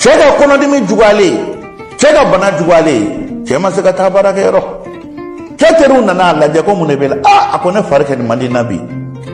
Cɛ ka kɔnɔdimi juguyalen, cɛ ka bana juguyalen, cɛ ma se ka taa baarakɛyɔrɔ. Cɛ teriw nana a lajɛ ko mun de b'e la? Aa, a ko ne fari kɔni man di n na bi,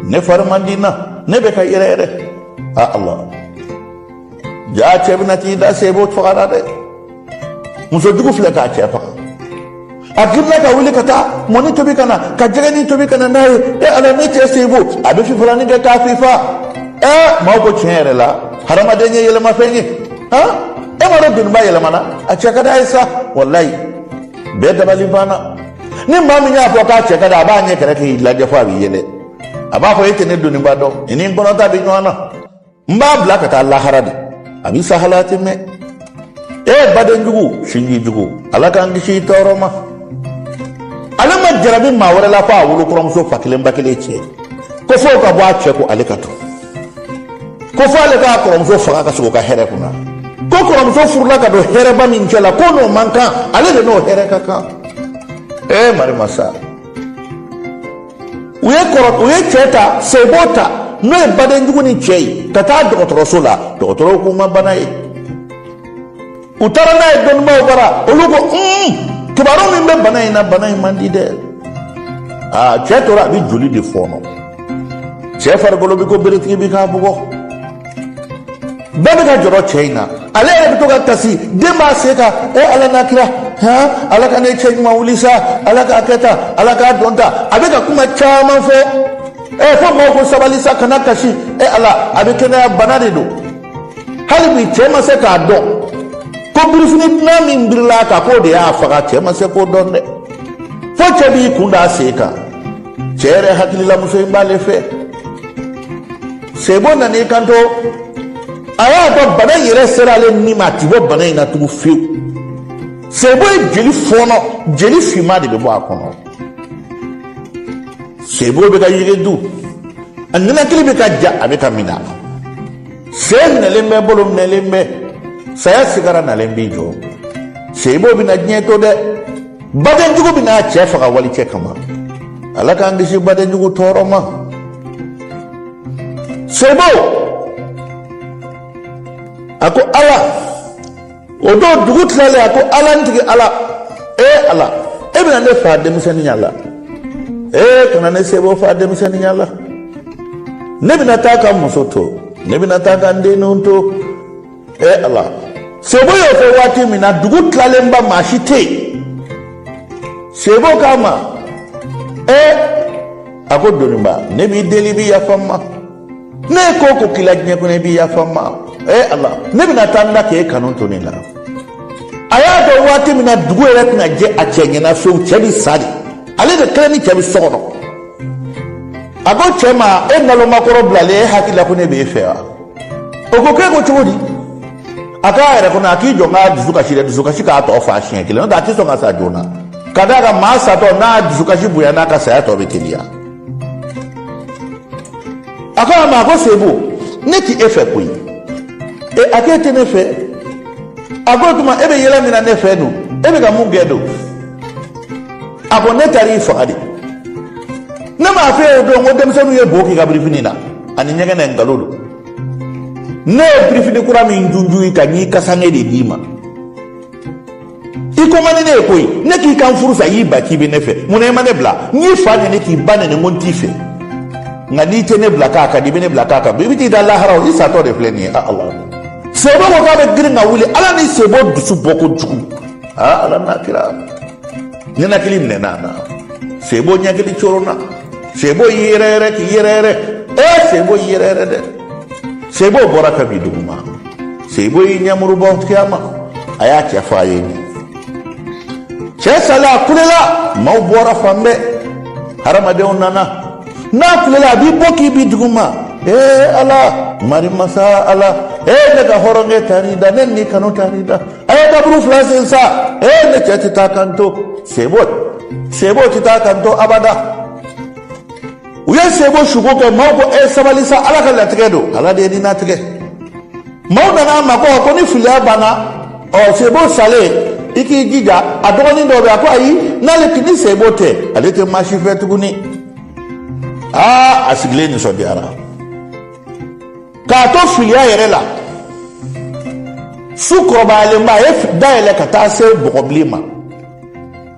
ne fari man di n na, ne bɛ ka yɛrɛ yɛrɛ. Aa ala, jaa cɛ bɛna t'i da, Sebo fagara dɛ. Muso jugu filɛ k'a cɛ faga. A girinna ka wuli ka taa mɔni tobi ka na, ka jɛgɛnin tobi ka na n'a ye. E ala, ne cɛ Sebo, a bɛ fifalani kɛ k'a fifa. Ɛɛ, maaw ko tiɲɛ yɛrɛ la, hadamaden ye yɛlɛmafɛn ye. Han, e m'a dɔn doniba yɛlɛmana, a cɛ ka d'a ye sa. Walayi, bɛɛ dabali banna. Ni maa min y'a fɔ k'a cɛ ka di, a b'a ɲɛ kɛrɛ k'i lajɛ fo a b'i yɛlɛ. A b'a fɔ e tɛ ne doniba dɔn, i ni n kɔnɔta bɛ ɲɔgɔn na, n b'a bila ka taa lahara de, a b'i sa hal'a tɛ mɛn. E baden jugu, sinji jugu, ala k'an kisi i tɔɔrɔ ma. Ale ma jarabi maa wɛrɛ la fo a wolo kɔrɔmuso fa kelen ba kelen cɛ, ko fo ka bɔ a cɛ ko ale ka to, ko fo ale k'a kɔrɔmuso faga ka sigi o ka hɛrɛ kunna, ko kɔrɔmuso furula ka don hɛrɛba min cɛ la, ko n'o man kan, ale de n'o hɛrɛ ka kan. Ee marimasa, u ye kɔrɔ, u ye cɛ ta, Sebo ta, n'o ye badenjugu ni cɛ ye, ka taa dɔgɔtɔrɔso la. Dɔgɔtɔrɔw k'u ma bana ye. U taara n'a ye dɔnnibaaw bara, olu ko un, kibaru min bɛ bana in na, bana in man di dɛ. Aa, cɛ tora a bɛ joli de fɔɔnɔ, cɛ farikolo bi ko beretigi bi k'a bugɔ. Bɛɛ bɛ ka jɔrɔ cɛ in na, ale yɛrɛ bɛ to ka kasi, den b'a sen kan. E ala n'a kira, han, ala ka ne cɛ ɲuman wuli sa, ala k'a kɛ tan, ala k'a dɔn tan. A bɛ ka kuma caman fɔ. Ɛ, fo maaw ko sabali sa, kana kasi. E ala, a bɛ kɛnɛya, bana de don. Hali bi cɛ ma se k'a dɔn ko birifini dunan min birila a kan, k'o de y'a faga. Cɛ ma se k'o dɔn dɛ. Fo cɛ b'i kun da a sen kan. Cɛ yɛrɛ hakilila muso in b'ale fɛ. Sebo nan'i kanto, a y'a dɔn bana in yɛrɛ sera ale ni ma, a ti bɔ bana in na tugun fiyewu. Sebo ye jeli fɔɔnɔ, jeli finman de bɛ bɔ a kɔnɔ. Sebo bɛ ka yiridu, a ninakili bɛ ka ja, a bɛ ka minɛ, sen minɛlen bɛ, bolo minɛlen bɛ, saya sigara nalen b'i jɔ. Sebo bɛna diɲɛ to dɛ. Badenjugu bɛna a cɛ faga walicɛ kama. Ala k'an kisi badenjugu tɔɔrɔ ma. Sebo a ko ala, o don dugu tilalen, a ko ala, n tigi ala, e ala, e bɛna ne fa denmisɛnninya la, e kana ne Sebo fa denmisɛnninya la. Ne bɛna taa ka muso to, ne bɛna taa ka n denninw to. E ala, Sebo y'o fɔ waati min na, dugu tilalenba, maa si tɛ yen. Sebo k'a ma, e, a ko doniba, ne b'i deli, i bɛ yafa n ma. Ne ye ko o ko k'i la diɲɛ kɔnɔ, i bɛ yafa n ma. E ala, ne bɛna taa n da k'e kanu to ne la. A y'a dɔn waati min na dugu yɛrɛ tɛna jɛ a cɛ ɲɛna fewu, cɛ bɛ sa de, ale de kelen ni cɛ bɛ so kɔnɔ. A ko cɛ ma, e nalomakɔrɔ bilalen, e hakili la ko ne b'e fɛ wa? O ko k'e ko cogo di? A k'a yɛrɛ kɔnɔ, a k'i jɔ n k'a dusu kasi dɛ, dusukasi k'a tɔ fa siɲɛ kelen, n'o tɛ a tɛ sɔn ka sa joona, ka d'a kan maa satɔ n'a dusukasi bonya n'a ka saya tɔ bɛ teliya. A ko a ma ko Sebo, ne ti e fɛ koyi. E, a k'e tɛ ne fɛ? A ko o tuma e bɛ yɛlɛ min na ne fɛ dun, e bɛ ka mun kɛ don? A ko ne taara i faga de. Ne m'a fɔ e ye o don ko denmisɛnninw ye bo k'i ka birifini na ani ɲɛgɛn na, nkalon don. Ne ye birifini kura min junjun i kan, n y'i kasange de d'i ma. I ko man di ne ye koyi. Ne k'i kan furu sa, y'i ba k'i bɛ ne fɛ, mun na i ma ne bila? N y'i fa nɛni k'i ba nɛni, ko n t'i fɛ, nka n'i tɛ ne bila k'a ka di, i bɛ ne bila k'a ka bon, i bɛ t'i da lahara, o i satɔ de filɛ nin ye. Ah ala, Sebo ko k'a bɛ girin ka wuli. Ala ni Sebo dusu bɔ kojugu. Ah ala n'a kira, ɲɛnakili minɛna a na, Sebo ɲɛkili coronna, Sebo y'i yɛrɛ yɛrɛ k'i yɛrɛ yɛrɛ. Ee, Sebo y'i yɛrɛ yɛrɛ dɛ. Sebo bɔra ka bin duguma. Sebo y'i ɲɛmuru bɔ kiyama, a y'a cɛ fɔ a ye nin cɛ salen. A kulela, maaw bɔra fan bɛɛ, hadamadenw nana. N'a kulela, a b'i bɔ k'i bin duguma. Ee ala, mari masa ala, ee ne ka hɔrɔnkɛ taar'i da, ne ni kanu taar'i da, a ye kaburu fila sen sa. Ee ne cɛ tɛ taa kan to, Sebo, Sebo tɛ taa kan to abada. U ye Sebo suko kɛ, maaw ko e sabali sa, ala ka latigɛ don, ala de ye nin latigɛ. Maaw nana a ma ko ni filiya banna, ɔ Sebo salen, i k'i jija a dɔgɔnin dɔ bɛ yen. A ko ayi, n'ale ni Sebo tɛ, ale tɛ maa si fɛ tuguni. Aa, a sigilen nisɔndiyara k'a to filiya yɛrɛ la. Su kɔrɔbayalenba, a ye da yɛlɛ ka taa se bɔgɔbilen ma.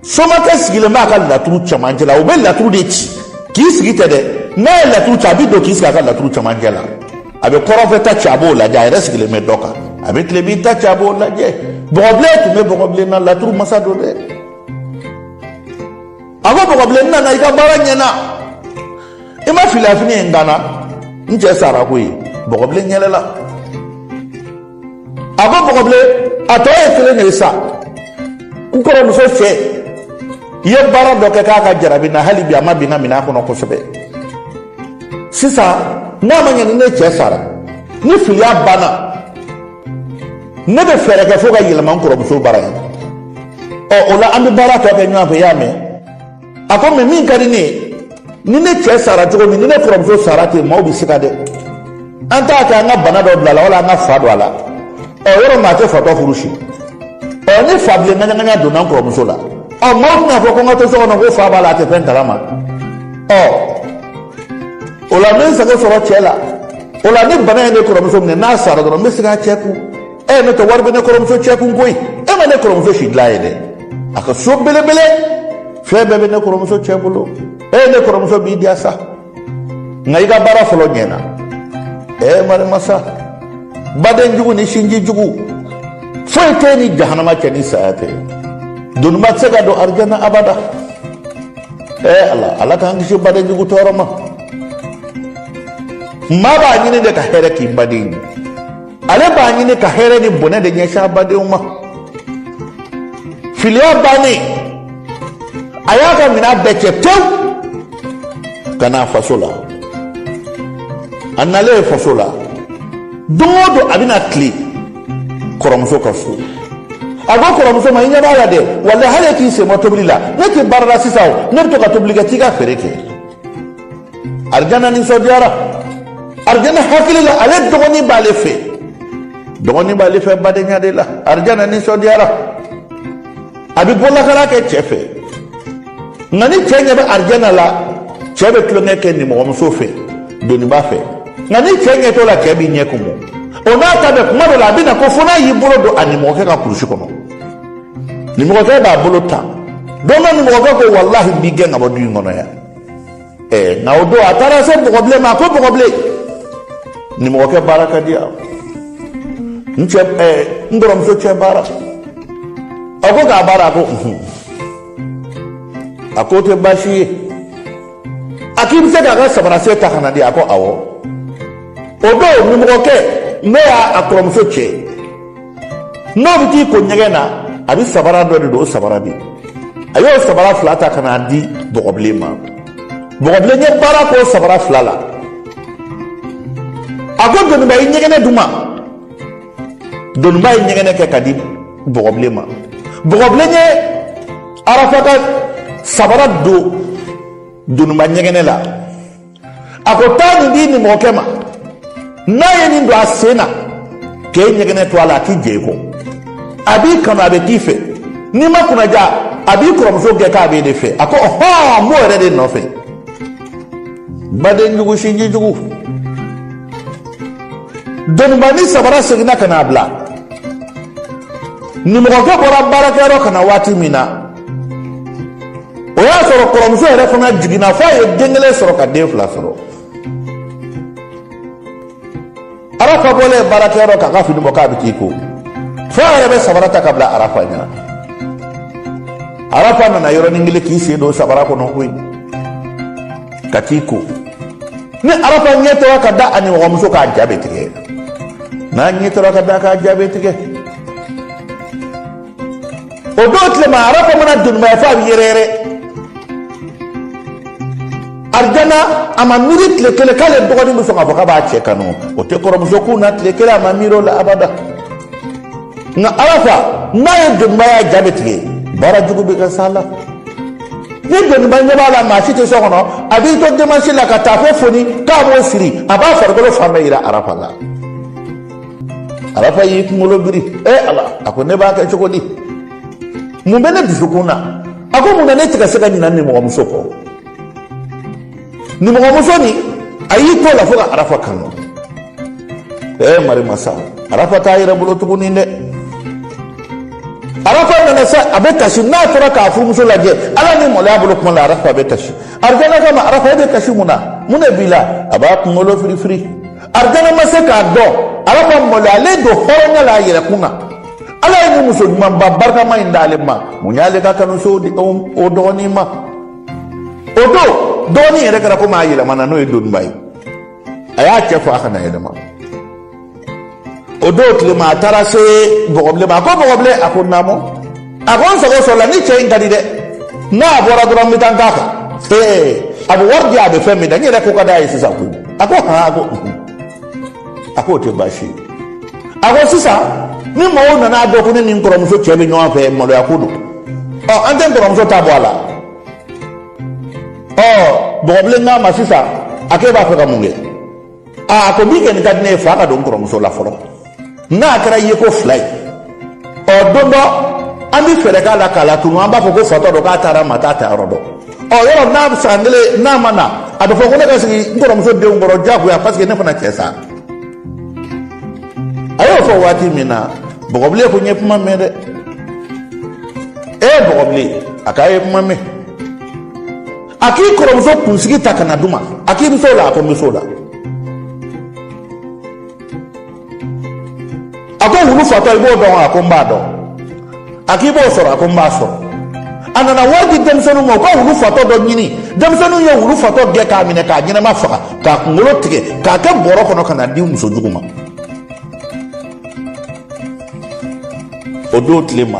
Somakɛ sigilen b'a ka laturu cɛmancɛ la. O bɛ laturu de ci k'i sigi tɛ dɛ. N'a ye laturu ci, a bɛ don k'i sigi a ka laturu cɛmancɛ la. A bɛ kɔrɔnfɛ ta ci, a b'o lajɛ. A yɛrɛ sigilen bɛ dɔ kan. A bɛ tilebin ta ci, a b'o lajɛ. Bɔgɔbilen tun bɛ bɔgɔbilen na, laturu masa don dɛ. A ko bɔgɔbilen, n nana, i ka baara ɲɛna. I ma filiyafini ye n kan na, n cɛ sara koyi. Bɔgɔbilen yɛlɛla. A ko bɔgɔbilen, a tɔ ye kelen de ye sa. N kɔrɔmuso cɛ i ye baara dɔ kɛ k'a ka jarabi na, hali bi a ma bin n ka minɛn kɔnɔ kosɛbɛ. Sisan n'a ma ɲɛ ni ne cɛ sara, ni filiya banna, ne bɛ fɛɛrɛ kɛ fo ka yɛlɛma n kɔrɔmuso bara yen. Ɔ, o la an bɛ baara tɔ kɛ ɲɔgɔn fɛ, i y'a mɛn? A ko mɛ min ka di ne ye, ni ne cɛ sara cogo min, ni ne kɔrɔmuso sara ten, maaw bɛ siga dɛ. An t'a kɛ an ka bana dɔ bila a la, wala an ka fa don a la. Ɔ, yɔrɔ maa tɛ fatɔ furu si. Ɔ, ni fabilen ŋaɲaŋaɲa donna n kɔrɔmuso la, ɔ, maaw tɛna fɔ ko n ka to so kɔnɔ ko fa b'a la, a tɛ fɛn kalama. Ɔ, o la n bɛ n sago sɔrɔ cɛ la. O la ni bana ye ne kɔrɔmuso minɛ, n'a sara dɔrɔn, n bɛ segin a cɛ kun. Ɛ, n'o tɛ wari bɛ ne kɔrɔmuso cɛ kun koyi. E ma ne kɔrɔmuso si dilan ye dɛ. A ka so belebele, fɛn bɛɛ bɛ ne kɔrɔmuso cɛ bolo. E, ne kɔrɔmuso b'i diya sa, nka i ka baara fɔlɔ ɲɛna. Ɛ, marimasa, baden jugu ni sinji jugu, foyi tɛ ni jahanama cɛ ni saya tɛ. Doniba tɛ se ka don arijana abada. Ɛ Ala, Ala k'an kisi baden jugu tɔɔrɔ ma. Maa b'a ɲini de ka hɛrɛ k'i baden ye. Ale b'a ɲini ka hɛrɛ ni bɔnɛ de ɲɛsin a badenw ma. Filiya bannen, a y'a ka minɛn bɛɛ cɛ pewu ka n'a faso la. A nalen faso la, don o don a bɛna tile kɔrɔmuso ka so. A ko kɔrɔmuso ma, i ɲɛ b'a la dɛ, walahi hali e k'i sen bɔ tobili la, ne tɛ baara la sisan o, ne bɛ to ka tobili kɛ, t'i ka feere kɛ. Arijana nisɔndiyara. Arijana hakili la, ale dɔgɔnin b'ale fɛ, dɔgɔnin b'ale fɛ badenya de la. Arijana nisɔndiyara, a bɛ bololakala kɛ cɛ fɛ. Nka ni cɛ ɲɛ bɛ arijana la, cɛ bɛ tulonkɛ kɛ nimɔgɔmuso fɛ, doniba fɛ. Nka ni cɛ ɲɛ t'o la, cɛ b'i ɲɛ kumu. O n'a ta bɛɛ, kuma dɔ la a bɛ na ko fo n'a y'i bolo don a nimɔgɔkɛ ka kurusi kɔnɔ, nimɔgɔkɛ b'a bolo ta. Don dɔ nimɔgɔkɛ ko walahi n b'i gɛn ka bɔ du in kɔnɔ yan. Ɛɛ, nka o don a taara se bɔgɔbilen ma. A ko bɔgɔbilen, nimɔgɔkɛ baara ka di yan, n cɛ, ɛɛ, n kɔrɔmuso cɛ baara. A ko k'a baara? A ko unhun. A ko tɛ baasi ye. A k'i bɛ se k'a ka samarase ta ka na di? A ko awɔ. O don nimɔgɔkɛ, n'o y'a kɔrɔmuso cɛ, n'o bɛ t'i ko ɲɛgɛn na, a bɛ sabara dɔ de don, o sabara bɛ yen. A y'o sabara fila ta ka n'a di bɔgɔbilen ma. Bɔgɔbilen ye baara k'o sabara fila la. A ko doniba, i ɲɛgɛnɛ d'u ma. Doniba ye ɲɛgɛnɛ kɛ ka di bɔgɔbilen ma. Bɔgɔbilen ye Arafa ka sabara don doniba ɲɛgɛnɛ la. A ko taa nin di nimɔgɔkɛ ma, n'a ye nin don a sen na k'e ɲɛgɛnɛ to a la, a t'i jɛ i kɔ, a b'i kanu, a bɛ k'i fɛ. N'i ma kunnaja, a b'i kɔrɔmuso gɛn k'a b'e de fɛ. A ko ɔhɔn, n b'o yɛrɛ de nɔfɛ. Baden jugu, sinji jugu. Doniba ni sabara seginna ka n'a bila. Nimɔgɔkɛ bɔra baarakɛyɔrɔ ka na waati min na, o y'a sɔrɔ kɔrɔmuso yɛrɛ fana jiginna f'a ye den kelen sɔrɔ ka den fila sɔrɔ. Arafa bɔlen baarakɛyɔrɔ k'a ka fini bɔ k'a bɛ t'i ko, f'a yɛrɛ bɛ sabara ta ka bila Arafa ɲɛna. Arafa nana yɔrɔnin kelen k'i sen don sabara kɔnɔ koyi ka t'i ko. Ni Arafa ɲɛ tora ka da a nimɔgɔmuso k'a ja bɛ tigɛ. N'a ɲɛ tora ka da k'a ja bɛ tigɛ. O don tilema, Arafa mana doniba ye f'a bɛ yɛrɛyɛrɛ. Arijana a ma miiri tile kelen k'ale dɔgɔnin bɛ sɔn k'a fɔ k'a b'a cɛ kanu. O tɛ kɔrɔmuso kun na tile kelen, a ma miiri o la abada. Nka Arafa n'a ye doniba ye, a ja bɛ tigɛ, baara jugu bɛ ka s'a la. Ni doniba ɲɛ b'a la maa si tɛ so kɔnɔ, a b'i to denmansi la ka taafe foni k'a b'o siri, a b'a farikolo fan bɛɛ yira Arafa la. Arafa y'i kunkolo biri. E Ala, a ko ne b'a kɛ cogo di? Mun bɛ ne dusukun na? A ko mun na ne tɛ ka se ka ɲinɛ nimɔgɔmuso kɔ? Nimɔgɔmuso nin, a y'i to la fo ka Arafa kanu. Ee marimasa, Arafa t'a yɛrɛ bolo tuguni dɛ. Arafa nana sa, a bɛ kasi. N'a tora k'a furumuso lajɛ, ala ni maloya bolo kuma la, Arafa bɛ kasi. Arijana k'a ma: Arafa, e bɛ kasi mun na? Mun de b'i la? A b'a kunkolo firifiri. Arijana ma se k'a dɔn Arafa maloyalen don hɔrɔnya la a yɛrɛkun na. Ala ye nin muso ɲumanba barikama in d'ale ma, mun y'ale ka kanu se o dɔgɔnin ma? O don, dɔgɔnin yɛrɛ kɛra komi a yɛlɛmana, n'o ye doniba ye. A y'a cɛ fɔ a kana yɛlɛma. O don tilema, a taara se Bɔgɔbilen ma. A ko: Bɔgɔbilen. A ko: naamu. A ko: n sago sɔrɔla ni cɛ in ka di dɛ. N'a bɔra dɔrɔn, n bɛ taa n k'a kan. Ee, a bɛ wari di, a bɛ fɛn min da, n yɛrɛ ko ka d'a ye sisan koyi. A ko: han. A ko: a k'o tɛ baasi ye. A ko: sisan ni mɔgɔw nana dɔn ko ne ni n kɔrɔmuso cɛ bɛ ɲɔgɔn fɛ, maloya ko don. Ɔ, an tɛ n kɔrɔmuso ta bɔ a la. Ɔ, Bɔgɔbilen k'a ma sisan, a k'e b'a fɛ ka mun kɛ? Aa, a ko: min kɔni ka di ne ye, fa ka don n kɔrɔmuso la fɔlɔ. N'a kɛra yeko fila ye, ɔ, don dɔ an bɛ fɛɛrɛ k'a la k'a latunu. An b'a fɔ ko fatɔ don, k'a taara ma t'a ta yɔrɔ dɔn. Ɔ, yɔrɔ n'a san kelen n'a ma na, a bɛ fɔ ko ne ka sigi n kɔrɔmuso denw kɔrɔ diyagoya, parce que ne fana cɛ sara. A y'o fɔ waati min na, Bɔgɔbilen ko: n ye kuma mɛn dɛ. Ee, Bɔgɔbilen, a k'a ye kuma mɛn. A k'i kɔrɔmuso kunsigi ta ka na d'u ma. A k'i bɛ s'o la? A ko: n bɛ s'o la. A ko: wulu fatɔ, i b'o dɔn wa? A ko: n b'a dɔn. A k'i b'o sɔrɔ? A ko: n b'a sɔrɔ. A nana wari di denmisɛnninw ma, u ka wulu fatɔ dɔ ɲini. Denmisɛnninw ye wulu fatɔ gɛn k'a minɛ, k'a ɲɛnama faga, k'a kunkolo tigɛ, k'a kɛ bɔrɔ kɔnɔ ka na di musojugu ma. O don tile ma,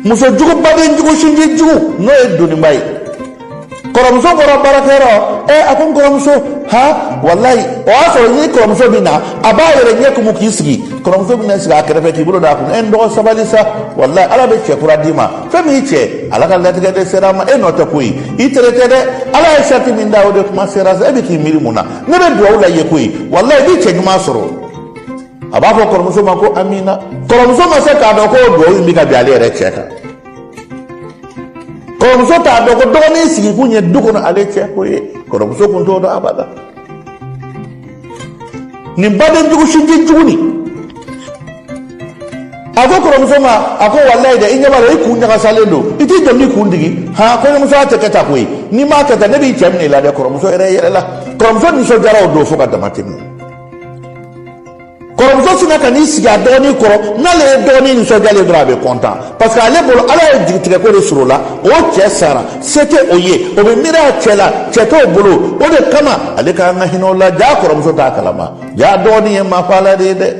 muso jugu, baden jugu, sinji jugu, n'o ye doniba ye, kɔrɔmuso bɔra baarakɛyɔrɔ. Ɛ, a ko: n kɔrɔmuso. Ha, walayi, o y'a sɔrɔ ni kɔrɔmuso bɛ na, a b'a yɛrɛ ɲɛ kumu k'i sigi. Kɔrɔmuso bɛ na sigi a kɛrɛfɛ k'i bolo d'a kun. E, n dɔgɔ, sabali sa. Walayi, Ala bɛ cɛ kura d'i ma. Fɛn min cɛ, Ala ka latigɛ de sera a ma. E nɔ tɛ koyi, i tere tɛ dɛ. Ala ye sarati min da, o de kuma sera sa. E bɛ k'i miiri mun na? Ne bɛ dugawu la i ye koyi. Walayi, i bɛ cɛ ɲuman sɔrɔ. A b'a fɔ kɔrɔmuso ma ko amina. Kɔrɔmuso ma se k'a dɔn ko dugawu in bɛ ka bin ale yɛrɛ cɛ kan. Kɔrɔmuso t'a dɔn ko dɔgɔnin sigikun ye du kɔnɔ ale cɛ ko ye. Kɔrɔmuso kun t'o dɔn abada. Nin baden jugu, sinji jugu nin, a ko kɔrɔmuso ma, a ko: walayi dɛ, i ɲɛ b'a la, i kun ɲagasalen don, i t'i jɔ n'i kun digi. Han, kɔɲɔmusoya tɛ kɛ tan koyi. N'i m'a kɛ tan, ne b'i cɛ minɛ i la dɛ. Kɔrɔmuso yɛrɛ yɛlɛla. Kɔrɔmuso nisɔndiyara o don fo ka dama tɛmɛ. Kɔrɔmuso sinna ka n'i sigi a dɔgɔnin kɔrɔ. N'ale ye dɔgɔnin nisɔndiyalen dɔrɔn, a bɛ kɔntan, parce que ale bolo, Ala ye jigitigɛ ko de sɔrɔ o la. O cɛ sara, se tɛ o ye, o bɛ miiri a cɛ la, cɛ t'o bolo. O de kama ale ka kan ka hinɛ o la. Jaa, kɔrɔmuso t'a kalama. Jaa, dɔgɔnin ye maafala de ye dɛ.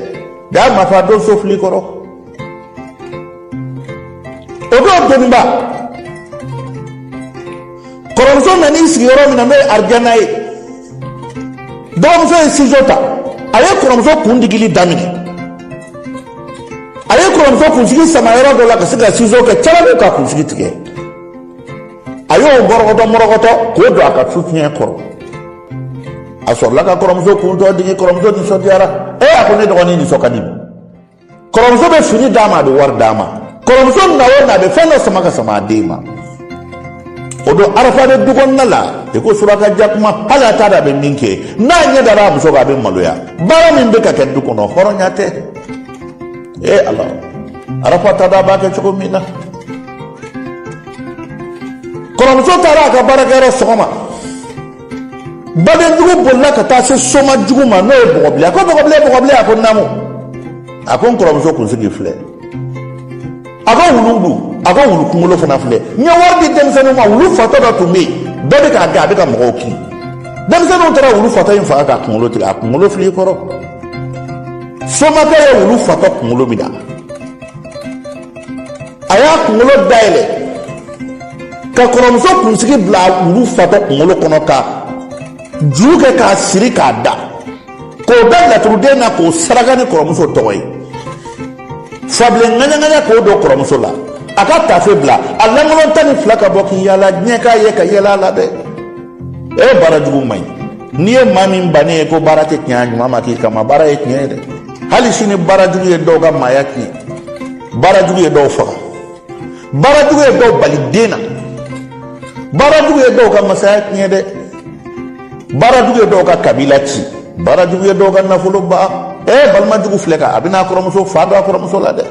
Jaa, maafa don so fili kɔrɔ. O don doniba, kɔrɔmuso nan'i sigi yɔrɔ min na, n'o ye arijana ye, dɔgɔmuso ye ciseau ta, a ye kɔrɔmuso kun digili daminɛ. A ye kɔrɔmuso kunsigi sama yɔrɔ dɔ la ka se ka ciseau kɛ calabu ka kunsigi tigɛ. A y'o mɔrɔgɔtɔ mɔrɔgɔtɔ k'o don a ka soutien kɔrɔ. A sɔrɔla ka kɔrɔmuso kuntɔ digi. Kɔrɔmuso nisɔndiyara. Ee, a ko: ne dɔgɔnin nisɔn ka di. Kɔrɔmuso bɛ fini d'a ma, a bɛ wari d'a ma. Kɔrɔmuso na o na, a bɛ fɛn dɔ sama ka sama a den ma. O don, Arafa bɛ du kɔnɔna la i ko suraka jakuma. Hali a t'a dɔn a bɛ min kɛ. N'a ɲɛ dara a muso kan, a bɛ maloya. Baara min bɛ ka kɛ du kɔnɔ, hɔrɔnya tɛ. Ee Ala, Arafa t'a dɔn a b'a kɛ cogo min na. Kɔrɔmuso taara a ka baarakɛyɔrɔ sɔgɔma. Badenjugu bolila ka taa se soma jugu ma, n'o ye Bɔgɔbilen. A ko: Bɔgɔbilen, Bɔgɔbilen. A ko: naamu. A ko: n kɔrɔmuso kunsigi filɛ. A ko: wulu dun? A ko: wulu kunkolo fana filɛ. N ye wari di denmisɛnninw ma. Wulu fatɔ dɔ tun bɛ yen, bɛɛ bɛ k'a gɛn, a bɛ ka mɔgɔw kin. Denmisɛnninw taara wulu fatɔ in faga k'a kunkolo tigɛ, a kunkolo fili i kɔrɔ. Somakɛ ye wulu fatɔ kunkolo minɛ, a y'a kunkolo dayɛlɛ ka kɔrɔmuso kunsigi bila wulu fatɔ kunkolo kɔnɔ, ka juru kɛ k'a siri k'a da, k'o da laturuden na, k'o saraka ni kɔrɔmuso tɔgɔ ye. Fabilen ŋaɲaŋaɲa k'o don kɔrɔmuso la. A ka tafe bila a lankolon 12 ka bɔ k'i yaala, diɲɛ k'a ye ka yɛlɛ a la dɛ. E, baara jugu man ɲi. N'i ye maa min bannen ye ko baara tɛ tiɲɛ a ɲuman ma k'i kama, baara ye tiɲɛ ye dɛ. Hali sini, baara jugu ye dɔw ka maaya tiɲɛ, baara jugu ye dɔw faga, baara jugu ye dɔw bali den na, baara jugu ye dɔw ka masaya tiɲɛ dɛ, baara jugu ye dɔw ka kabila ci, baara jugu ye dɔw ka nafolo ban. Ee, balima jugu filɛ ka a bɛna a kɔrɔmuso fa don a kɔrɔmuso la dɛ.